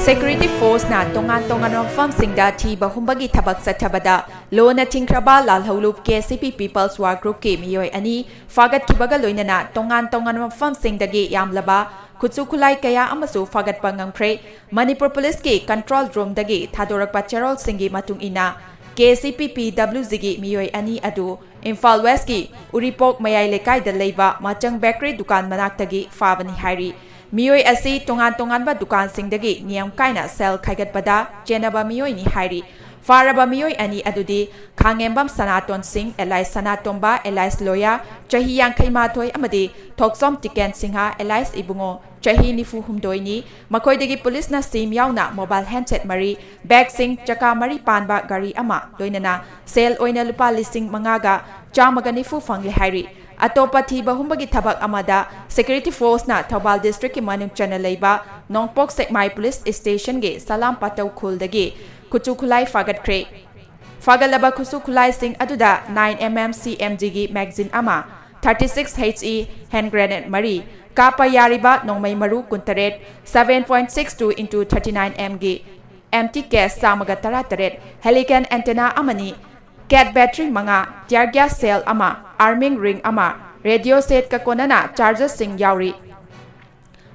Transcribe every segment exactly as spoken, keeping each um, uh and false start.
Security Forceꯅ ꯇꯣꯉꯥꯟ ꯇꯣꯉꯥꯟꯕ ꯃꯐꯝꯁꯤꯡꯗ ꯊꯤꯕ ꯍꯨꯝꯕꯒꯤ ꯊꯕꯛ ꯆꯠꯊꯕꯗ ꯂꯣꯅ ꯊꯤꯡꯈ꯭ꯔꯕ ꯂꯥꯜꯍꯧꯂꯨꯞ ꯀꯦ ꯁꯤ ꯄꯤ People's War Groupꯀꯤ ꯃꯤꯑꯣꯏ ꯑꯅꯤ ꯐꯥꯒꯠꯈꯤꯕꯒ ꯂꯣꯏꯅꯅ ꯇꯣꯉꯥꯟ ꯇꯣꯉꯥꯟꯕ ꯃꯐꯝꯁꯤꯡꯗꯒꯤ ꯌꯥꯝꯂꯕ ꯈꯨꯠꯁꯨ ꯈꯨꯠꯂꯥꯏ ꯀꯌꯥ ꯑꯃꯁꯨ ꯐꯥꯒꯠꯄ ꯉꯝꯈ꯭ꯔꯦ꯫ ꯃꯅꯤꯄꯨꯔ ꯄꯨꯂꯤꯁꯀꯤ control roomꯗꯒꯤ ꯊꯥꯗꯣꯔꯛꯄ ꯆꯦꯔꯣꯜꯁꯤꯡꯒꯤ ꯃꯇꯨꯡ ꯏꯟꯅ, ꯀꯦ ꯁꯤ ꯄꯤ P W Gꯒꯤ ꯃꯤꯑꯣꯏ ꯑꯅꯤ ꯑꯗꯨ ꯏꯝꯐꯥꯜ ꯋꯦꯁꯀꯤ ꯎꯔꯤꯄꯣꯛ ꯃꯌꯥꯏ ꯂꯩꯀꯥꯏꯗ ꯂꯩꯕ ꯃꯆꯪ ꯕꯦꯀꯔꯤ ꯗꯨꯀꯥꯟ ꯃꯅꯥꯛꯇꯒꯤ ꯐꯥꯕꯅꯤ ꯍꯥꯏꯔꯤ꯫ ꯃꯤꯑꯣꯏ ꯑꯁꯤ ꯇꯣꯉꯥꯟ ꯇꯣꯉꯥꯟꯕ ꯗꯨꯀꯥꯟꯁꯤꯡꯗꯒꯤ ꯅꯤꯌꯝ ꯀꯥꯏꯅ ꯁꯦꯜ ꯈꯥꯏꯒꯠꯄꯗ ꯆꯦꯟꯅꯕ ꯃꯤꯑꯣꯏꯅꯤ ꯍꯥꯏꯔꯤ꯫ ꯐꯥꯔꯕ ꯃꯤꯑꯣꯏ ꯑꯅꯤ ꯑꯗꯨꯗꯤ ꯈꯥꯉꯦꯝꯕꯝ ꯁꯅꯥꯇꯣꯟ ꯁꯤꯡ alias ꯁꯅꯥꯇꯣꯝꯕ alias ꯂꯣꯌꯥ, ꯆꯍꯤ ꯌꯥꯡꯈꯩ ꯃꯥꯊꯣꯏ, ꯑꯃꯗꯤ ꯊꯣꯛꯆꯣꯝ ꯇꯤꯀꯦꯟ ꯁꯤꯡꯍ alias ꯏꯕꯨꯡꯉꯣ, ꯆꯍꯤ ꯅꯤꯐꯨ ꯍꯨꯝꯗꯣꯏꯅꯤ꯫ ꯃꯈꯣꯏꯗꯒꯤ ꯄꯨꯂꯤꯁꯅ ꯁꯤꯝ ꯌꯥꯎꯅ mobile handset ꯃꯔꯤ, ꯕꯦꯒꯁꯤꯡ, ꯆꯀꯥ ꯃꯔꯤ ꯄꯥꯟꯕ ꯒꯥꯔꯤ ꯑꯃ, ꯂꯣꯏꯅꯅ ꯁꯦꯜ ꯑꯣꯏꯅ ꯂꯨꯄꯥ ꯂꯤꯁꯤꯡ ꯃꯉꯥꯒ ꯆꯥꯝꯃꯒ ꯅꯤꯐꯨ ꯐꯪꯂꯦ ꯍꯥꯏꯔꯤ꯫ ꯑꯇꯣꯞꯄ ꯊꯤꯕ ꯍꯨꯝꯕꯒꯤ ꯊꯕꯛ ꯑꯃꯗ, Security Forceꯅ ꯊꯧꯕꯥꯜ districtꯀꯤ ꯃꯅꯨꯡ ꯆꯟꯅ ꯂꯩꯕ ꯅꯣꯡꯄꯣꯛ ꯁꯦꯛꯃꯥꯏ ꯄꯨꯂꯤꯁ ꯁ꯭ꯇꯦꯁꯟꯒꯤ ꯁꯂꯥꯝ ꯄꯥꯇꯧ ꯈꯨꯜꯗꯒꯤ ꯈꯨꯠꯁꯨ ꯈꯨꯠꯂꯥꯏ ꯐꯥꯒꯠꯈ꯭ꯔꯦ꯫ ꯐꯥꯒꯠꯂꯕ ꯈꯨꯠꯁꯨ ꯈꯨꯠꯂꯥꯏꯁꯤꯡ ꯑꯗꯨꯗ nine M M C M Gꯒꯤ magazine ꯑꯃ, thirty-six H E hand grenade ꯃꯔꯤ, ꯀꯥꯞꯄ ꯌꯥꯔꯤꯕ ꯅꯣꯡꯃꯩ ꯃꯔꯨ ꯀꯨꯟꯇꯔꯦꯠ, seven point six two into thirty-nine M Gꯒꯤ empty case ꯆꯥꯝꯃꯒ ꯇꯔꯥꯇꯔꯦꯠ, Helicon antenna ꯑꯃꯅꯤ, cat battery ꯃꯉꯥ, tear gas shell ꯑꯃ, arming ring ꯑꯃ, radio setꯀ ꯀꯣꯟꯅꯅ chargesꯁꯤꯡ ꯌꯥꯎꯔꯤ꯫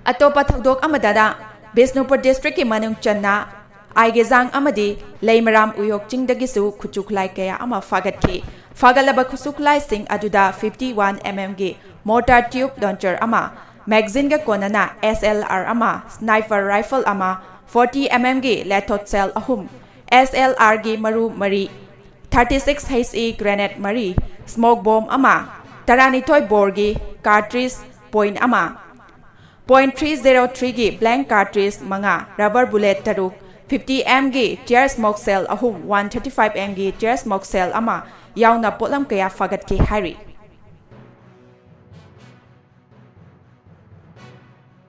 ꯑꯇꯣꯞꯄ ꯊꯧꯗꯣꯛ ꯑꯃꯗꯅ, ꯕꯤꯁꯅꯨꯄꯨꯔ districtꯀꯤ ꯃꯅꯨꯡ ꯆꯟꯅ ꯑꯥꯏꯒꯦꯖꯥꯡ ꯑꯃꯗꯤ ꯂꯩꯃꯔꯥꯝ ꯎꯌꯣꯛ ꯆꯤꯡꯗꯒꯤꯁꯨ ꯈꯨꯠꯁꯨ ꯈꯨꯠꯂꯥꯏ ꯀꯌꯥ ꯑꯃ ꯐꯥꯒꯠꯈꯤ꯫ ꯐꯥꯒꯠꯂꯕ ꯈꯨꯠꯁꯨ ꯈꯨꯠꯂꯥꯏꯁꯤꯡ ꯑꯗꯨꯗ fifty-one M Mꯒꯤ mortar tube launcher ꯑꯃ, magazineꯒ ꯀꯣꯟꯅꯅ S L R ꯑꯃ, sniper rifle ꯑꯃ, forty M Mꯒꯤ lathot shell ꯑꯍꯨꯝ, S L Rꯒꯤ ꯃꯔꯨ ꯃꯔꯤ, thirty-six H E grenade ꯃꯔꯤ, smoke bomb ꯑꯃ, ꯇꯔꯥꯅꯤꯊꯣꯏ boreꯒꯤ cartridge point ꯑꯃ, point three zero threeꯒꯤ blank cartridge ꯃꯉꯥ, rubber bullet ꯇꯔꯨꯛ, fifty Mꯒꯤ tear smoke shell ꯑꯍꯨꯝ, one thirty-five Mꯒꯤ tear smoke shell ꯑꯃ ꯌꯥꯎꯅ ꯄꯣꯠꯂꯝ ꯀꯌꯥ ꯐꯥꯒꯠꯈꯤ ꯍꯥꯏꯔꯤ꯫